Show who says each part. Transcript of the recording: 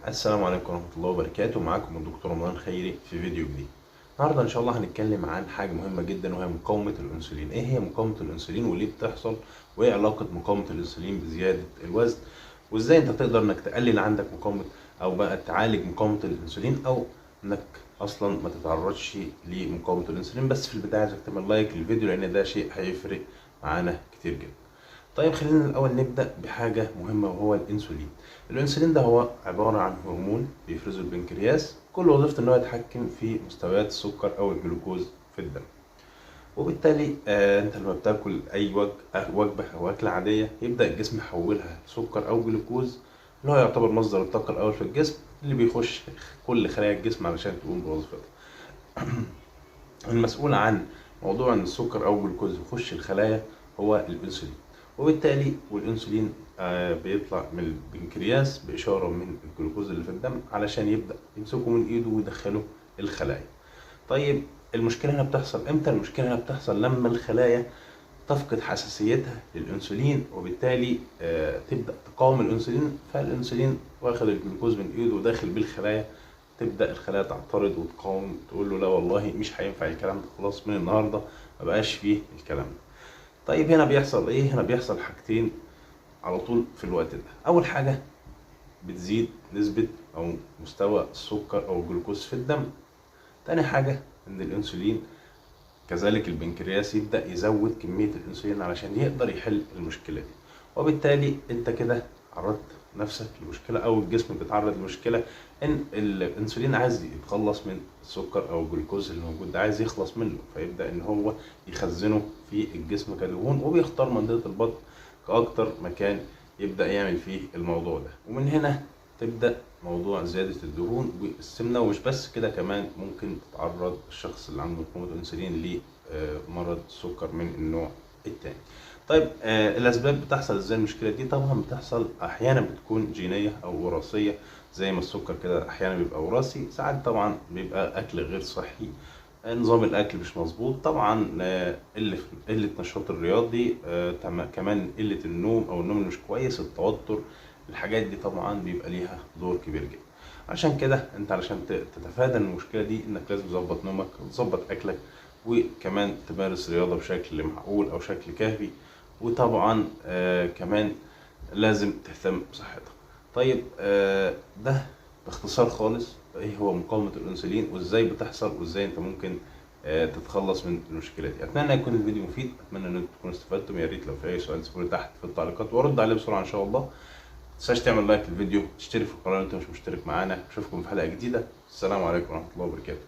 Speaker 1: السلام عليكم ورحمة الله وبركاته. معاكم الدكتور رمضان خيري في فيديو جديد. النهارده ان شاء الله هنتكلم عن حاجة مهمة جدا، وهي مقاومة الانسولين. ايه هي مقاومة الانسولين وليه بتحصل، وايه علاقة مقاومة الانسولين بزيادة الوزن، وازاي انت تقدر انك تقلل عندك مقاومة او بقى تعالج مقاومة الانسولين، او انك اصلا ما تتعرضش لمقاومة الانسولين. بس في البداية عايزك تعمل like للفيديو لان ده شيء هيفرق معانا كتير جدا. طيب خلينا الأول نبدأ بحاجة مهمة وهو الأنسولين. الأنسولين ده هو عبارة عن هرمون بيفرزه البنكرياس، كل وظيفته إن هو يتحكم في مستويات السكر أو الجلوكوز في الدم. وبالتالي أنت لما بتاكل أي وجبة أو أكلة عادية يبدأ الجسم يحولها لسكر أو جلوكوز، اللي هو يعتبر مصدر الطاقة الأول في الجسم، اللي بيخش كل خلايا الجسم علشان تقوم بوظيفتها. المسؤول عن موضوع إن السكر أو الجلوكوز يخش الخلايا هو الأنسولين، وبالتالي والأنسولين بيطلع من البنكرياس بإشارة من الجلوكوز اللي في الدم علشان يبدأ يمسكه من إيده ويدخله الخلايا. طيب المشكلة هنا بتحصل إمتى؟ المشكلة هنا بتحصل لما الخلايا تفقد حساسيتها للأنسولين، وبالتالي تبدأ تقاوم الأنسولين، فالأنسولين واخد الجلوكوز من إيده وداخل بالخلايا، تبدأ الخلايا تعترض وتقاوم، تقول له لا والله مش هينفع الكلام ده، خلاص من النهاردة ما بقاش فيه الكلام ده. طيب هنا بيحصل ايه؟ هنا بيحصل حاجتين على طول في الوقت ده. اول حاجة بتزيد نسبه او مستوى السكر او الجلوكوز في الدم. تاني حاجة ان الانسولين كذلك البنكرياس يبدا يزود كمية الانسولين علشان يقدر يحل المشكلة دي، وبالتالي انت كده عرضت نفسك لمشكلة او الجسم بيتعرض لمشكلة ان الانسولين عايز يتخلص من السكر او الجلوكوز اللي موجود ده، عايز يخلص منه، فيبدا ان هو يخزنه في الجسم كدهون، وبيختار منطقة البطن كاكتر مكان يبدا يعمل فيه الموضوع ده. ومن هنا تبدا موضوع زيادة الدهون والسمنه. ومش بس كده، كمان ممكن تتعرض الشخص اللي عنده مقاومة انسولين لمرض السكر من النوع الثاني. طيب الاسباب بتحصل ازاي المشكلة دي؟ طبعا بتحصل احيانا بتكون جينية او وراثية، زي ما السكر كده احيانا بيبقى وراثي، ساعات طبعا بيبقى اكل غير صحي، نظام الاكل مش مظبوط، طبعا قلة نشاط الرياضي، كمان قلة النوم او النوم اللي مش كويس، التوتر، الحاجات دي طبعا بيبقى ليها دور كبير جدا. عشان كده انت علشان تتفادى المشكلة دي انك لازم تظبط نومك وتظبط اكلك، وكمان تمارس رياضة بشكل معقول او شكل كافي، وطبعا كمان لازم تهتم بصحتك. طيب ده باختصار خالص ايه هو مقاومة الانسولين وازاي بتحصل وازاي انت ممكن تتخلص من المشكلة دي. اتمنى يكون الفيديو مفيد، اتمنى ان انتم تكونوا استفدتم. يا ريت لو في اي سؤال سيبولي تحت في التعليقات وارد عليه بسرعة ان شاء الله. ما تنساش تعمل like للفيديو، تشترك في القناة لو انت مش مشترك معانا. اشوفكم في حلقة جديدة. السلام عليكم ورحمة الله وبركاته.